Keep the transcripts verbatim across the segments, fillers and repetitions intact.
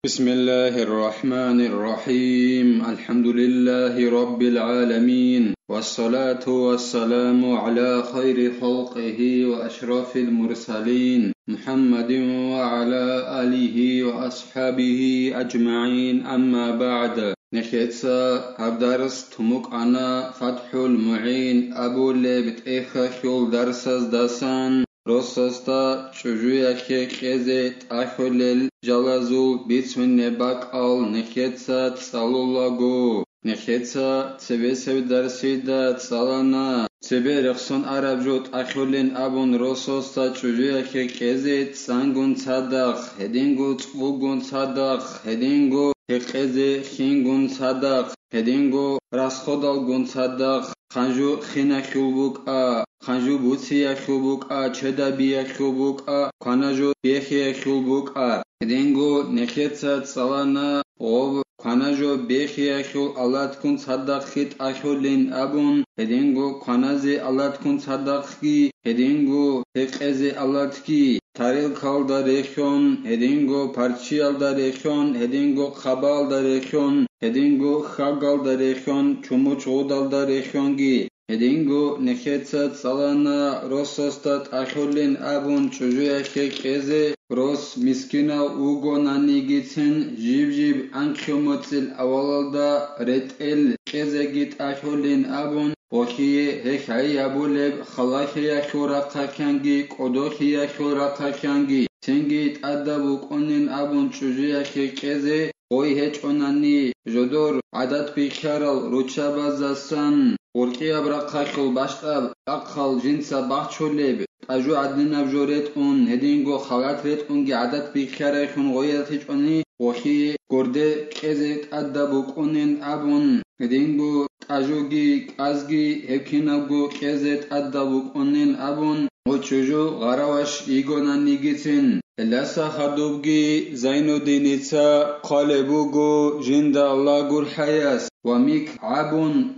بسم الله الرحمن الرحيم. الحمد لله رب العالمين. والصلاة والسلام على خير خلقه وأشرف المرسلين محمد وعلى آله وأصحابه أجمعين. أما بعد. Нехеца гьаб дарс тумукъана ФатхӀул МугӀин абулеб тӀехьалъул дарсаздасан. Росасда чӀужуялъе кьезе тӀахьулел жалазул бицунеб бакӀал нехеца цӀалулаго. Нехеца цебесеб дарсида цӀалана, цебе рехсон араб жо тӀахьулин абун росасда чӀужуялъе кьезе цӀангун цадахъ, гьединго цӀугун цадахъ, гьединго гьекъезе хингун цадахъ, гьединго расходалгун цадахъ, хъанжу хиналъул букӀа, хъанжу буциялъул букӀа, чедабиялъул букӀа, кванажу бехиялъул букӀа. Гьединго нехеца цӀалана гъоб кванажу бехиялъул алаткун цадахъги тӀахьулин абун, гьединго кваназе алаткун цадахъги, гьединго гьекъезе алатги, тарелкалда рехьон, гьединго парчиялда рехьон, гьединго хъабалда рехьон, гьединго хьагалда рехьон, чумучгъудалда рехьонги. Гьединго нехеца цӀалана росасда тӀахьулин абун чӀужуялъе кьезе, рос мискинав вугонанигицин жиб-жиб анкьго моцӀил авалалда ретӀел кьезеги тӀахьулин абун, гъолъие гьелъ гьайи абулеб халалъиялъул рахъалъанги кӀодолъиялъул рахъалъанги цинги тӀадаб букӀунин абун чӀужуялъе кьезе, гъой гьечӀонани, жодор гӀадат-бихьарал руччабазасан, гъуркьияб рахъалъул бащдаб ахъал жинца бахчулеб, тӀажу гӀадинаб жо ретӀун, гьединго халат ретӀунги гӀадат-бихьарайхун гъой ратичӀони, гъолъие горде кьезе тӀадаб букӀунин абун, гьединго тӀажуги кӀазги гьеб кинабго кьезе тӀадаб букӀунин абун, гъо чӀужу гъараваш йигонанигицин. Гьелдаса хадубги Зайнуддиница хъвалеб буго жинда Аллагь гурхӀаяс: «ومكعب،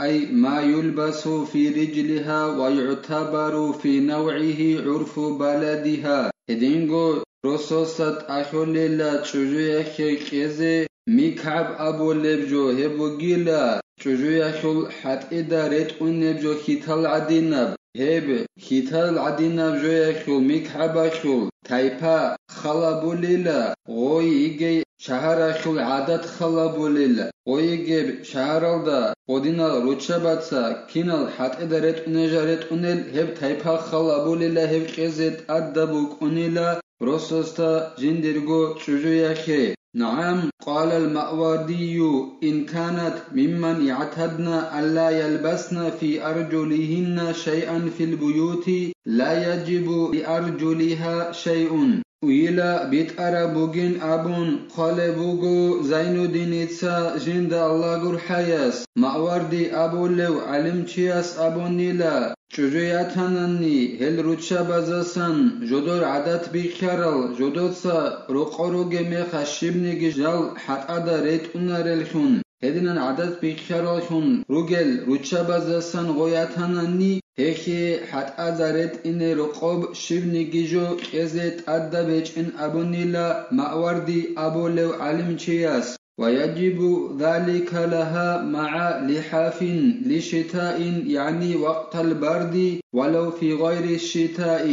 أي ما يلبس في رجلها ويعتبر في نوعه عرف بلدها». Гьединго росасда тӀахьулила чӀужуялъе кьезе микгӀаб абулеб жо, гьеб бугила чӀужуялъул хӀатӀида ретӀунеб жо хьитал гӀадинаб. Гьеб хьитал гӀадинаб жоялъул микгӀабалъул тайпа халабулила, гъой йигей шагьаралъул гӀадат халабулила, гъой йигеб шагьаралда гъодинал руччабаца кинал хӀатӀида ретӀунел жо ретӀунел гьеб тайпа халабулила, гьеб кьезе тӀадаб букӀунила росасда жиндирго чӀужуялъе. نعم، قال الماوردي: إن كانت ممن اعتدن ألا يلبسن في أرجلهن شيئا في البيوت لا يجب لأرجلها شيء. Уйила битӀараб бугин абун хъвалеб буго Зайнуддиница жинда Аллагь гурхӀаяс, Маъварди абулев гӀалимчияс абунила, чӀужу ятанани, гьел руччабазасан жодор гӀадат бихьарал жодоца рокъор ругеб мехалъ щибниги жал хӀатӀада ретӀунареллъун, гьединан гӀадат бихьараллъун ругел руччабазасан гъой ятанани, гьелъие хӀатӀада ретӀине рокъоб щибниги жо кьезе тӀадаб гьечӀин абунила Маъварди абулев гӀалимчияс. ويجب ذلك لها مع لحاف للشتاء، يعني وقت البرد، ولو في غير الشتاء.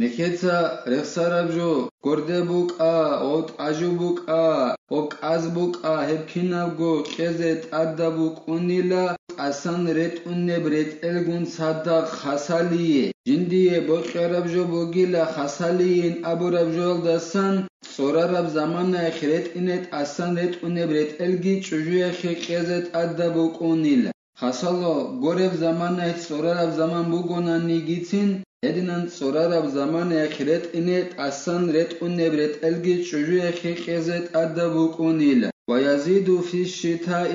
Нехеца рехсараб жо горде букӀа, гъоб тӀажу букӀа, гъоб кӀаз букӀа, гьеб кинабго кьезе тӀадаб букӀунила тӀасан ретӀунеб ретӀелгун цадахъ хасалие. Жиндие бокьараб жо бугила хасалиин абураб жоялдасан, цӀорараб заманаялъ ретӀине тӀасан ретӀунеб ретӀелги чӀужуялъе кьезе тӀадаб букӀунила. Хасало, гореб заманаялъ цӀорараб заман бугонанигицин, гьединан цӀорараб заманаялъ ретӀине тӀасан ретӀунеб ретӀелги чӀужуялъе кьезе тӀадаб букӀунила. ويزيد في الشتاء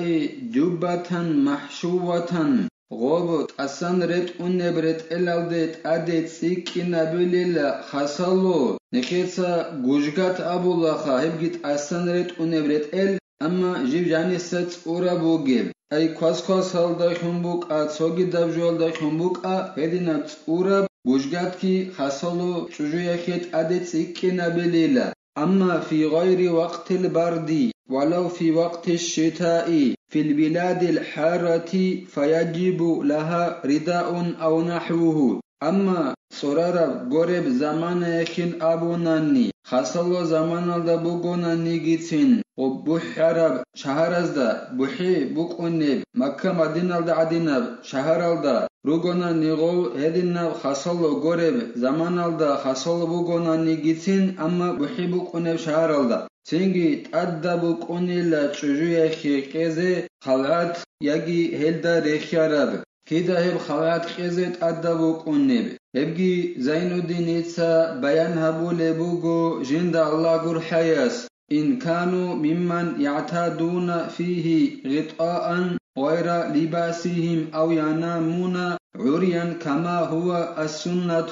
جبة محشوة. Гъоб тӀасан ретӀунеб ретӀелалде тӀаде цӀикӀкӀи набилила хасало, нехеца гужгат абулаха, гьебги тӀасан ретӀунеб ретӀел, амма жиб жаниса цӀураб бугеб. Ай квас-квасалдалъун букӀа, цогидаб жоялдалъун букӀа, гьединаб цӀураб гужгатги хасало чӀужуялъе тӀаде цӀикӀкӀи набилила. أما في غير وقت البرد، ولو في وقت الشتاء في البلاد الحارة فيجب لها رداء أو نحوه. Амма цӀорараб гореб заманаялъин абунани, хасало заманалда бугонанигицин, ва бухӀараб шагьаразда бухӀи букӀунеб, Макка-Мадиналда гӀадинаб шагьаралда ругонани гъов, гьединаб хасало гореб заманалда хасало бугонанигицин, амма бухӀи букӀунеб шагьаралда, цинги тӀадаб букӀунила чӀужуялъе кьезе халгӀат яги гьелда рехьараб. Кида гьеб халгӀат кьезе тӀадаб букӀунеб? Гьебги Зайнуддиница баян гьабулеб буго жинда Аллагь гурхӀаяс: إن كانوا ممن يعتادون فيه غطاء غير لباسهم أو ينامون عريا كما هو السنة.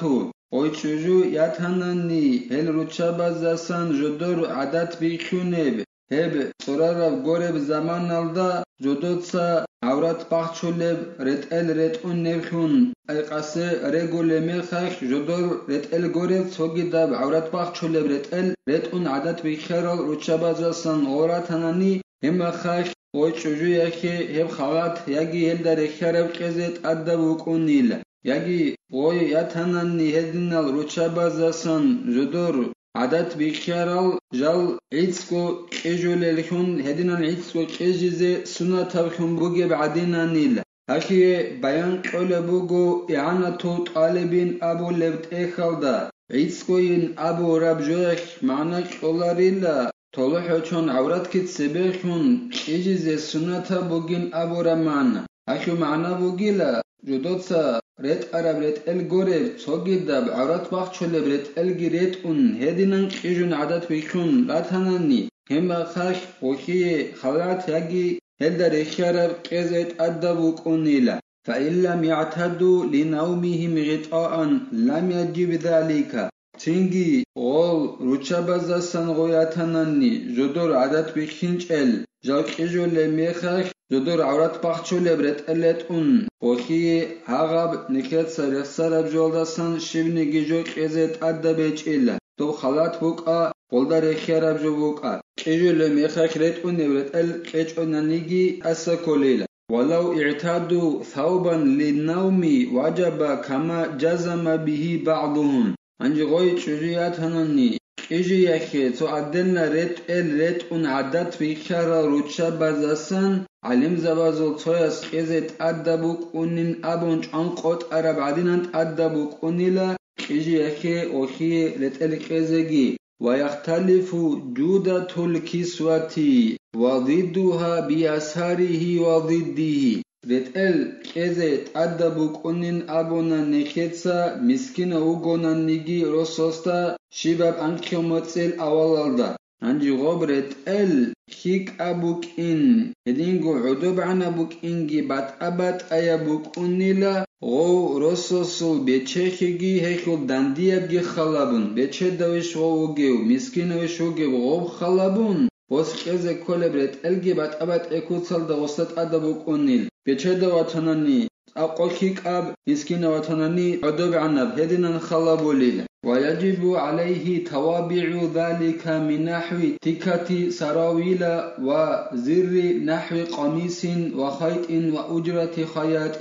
Гъой чӀужу ятанани, гьел руччабаздасан жодор гӀадат бихьунеб, гьеб цӀорараб гореб заманалда жодоца гӀаврат бахчулеб ретӀел ретӀунеблъун, айкъасе регулеб мехалъ жодор ретӀел гореб, цогидаб гӀаврат бахчулеб ретӀел ретӀун гӀадат бихьарал руччабаздасан гъоратанани, гьеб мехалъ гъой чӀужуялъе гьеб халгӀат яги гьелда рехьараб кьезе тӀадаб букӀунила. Яги гъой ятанани гьединал руччабаздасан жодор гӀадат бихьарал жал гӀицӀго кьижулеллъун, гьединан гӀицӀго кьижизе суннатаблъун бугеб гӀадинанил. Гьалъие баян кьолеб буго ИгӀанатул тӀалибин абулеб тӀехьалда, гӀицӀгойин абураб жоялъ магӀна кьоларила, толохӀочон гӀавратги цебехун кьижизе суннатаб бугин абураб магӀна. Гьалъул магӀна бугила, жодоца ретӀараб ретӀел гореб, цогидаб гӀаврат бахчулеб ретӀелги ретӀун, гьединан кьижун гӀадат бихьун ратанани, гьеб мехалъ гъолъие халгӀат яги гьелда рехьараб кьезе тӀадаб букӀунила. فإن لم يعتدوا لنومهم غطاء لم يجب ذلك. Цинги гъол руччабаздасан гъой ятанани жодор гӀадат бихьинчӀел, жал кьижулеб мехалъ жодор гӀаврат бахчулеб ретӀел ретӀун, гъолъие гьагъаб нилъеца рехсараб жоялдасан щибниги жо кьезе тӀадаб гьечӀила, доб халгӀат букӀа, гъолда рехьараб жо букӀа. Кьижулеб мехалъ ретӀунеб ретӀел кьечӀонаниги тӀаса кколила. ولو اعتادوا ثوبا للنوم وجب كما جزم به بعضهم. Гьанже гъой чӀужу ятанани, кьижиялъе цо гӀаденна ретӀел ретӀун гӀадат бихьарал руччабаздасан гӀалимзабазул цояс кьезе тӀадаб букӀунин абун чӀван къотӀараб гӀадинан тӀадаб букӀунила кьижиялъе гъолъие ретӀел кьезеги. ويختلف جودة الكسوة وضدها بيساره وضده. РетӀел кьезе тӀадаб букӀунин абуна нилъеца мискинав вугонаниги росасда щибаб анкьго моцӀил авалалда. Гьанже гъоб ретӀел хьикӀаб букӀин, гьединго гӀодобгӀанаб букӀинги батӀа-батӀаяб букӀунила, гъов росасул бечелъиги гьелъул дандиябги халабун, бечедавищ гъов вугев, мискинавищ вугев гъов халабун, бос кьезе кколеб ретӀелги батӀа-батӀе куцалда гъосда тӀадаб букӀунил. Бечедав ватанани, цӀакъго хьикӀаб, мискинав ватанани гӀодобгӀанаб, гьединан халабулил. ويجب عليه توابع ذلك من نحو تكة سراويل وزر نحو قميص وخيط وأجرة خياط.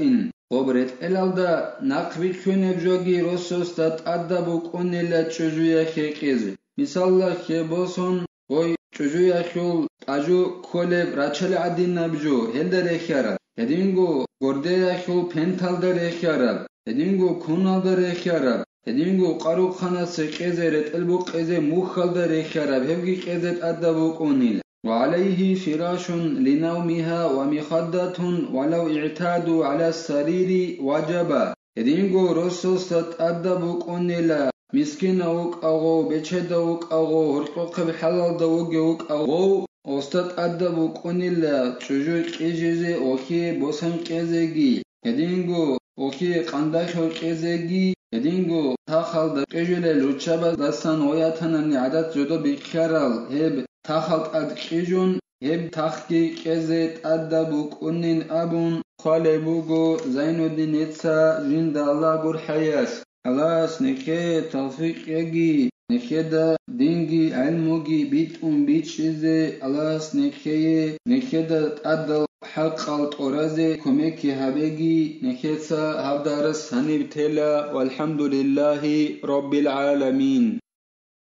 Гъоб ретӀелалда нахъ бихьунеб жоги росасда тӀадаб букӀунила чӀужуялъе кьезе. Мисалалъе босун, гъой чӀужуялъул тӀажу кколеб рачел гӀадинаб жо гьелда рехьараб, гьединго гордеялъул пенталда рехьараб, гьединго куналда рехьараб, гьединго къарухъанасе кьезе ретӀел букъизе мухьалда рехьараб, гьебги кьезе тӀадаб букӀунил. وعليه فراش لنومها ومخدة ولو اعتادوا على السرير وجب. Гьединго росасда тӀадаб букӀунила, мискинав вукӀа гъов, бечедав вукӀа гъов, гьоркьохъеб хӀалалда вугев вукӀа гъов, гъосда тӀадаб букӀунила чӀужу кьижизе гъолъие босан кьезеги, гьединго гъолъие къандалъур кьезеги, гьединго тахалда кьижулел руччабаздасан гъой ятанани гӀадат жодо бихьарал гьеб тахал тӀад кьижун, гьеб тахги кьезе тӀадаб букӀунин абун хъвалеб буго Зайнуддиница жинда Аллагь гурхӀаяс. Аллагьас нилъее тавфикъ кьеги. Нехеда динги гӀелмуги битӀун бичӀчӀизе Аллагьас нехее, нехеда тӀадал хӀакъал тӀоразе кумекги гьабеги, нехеца гьаб дарс гьаниб тела, валхӀамдулиллагьи раббил гӀаламин.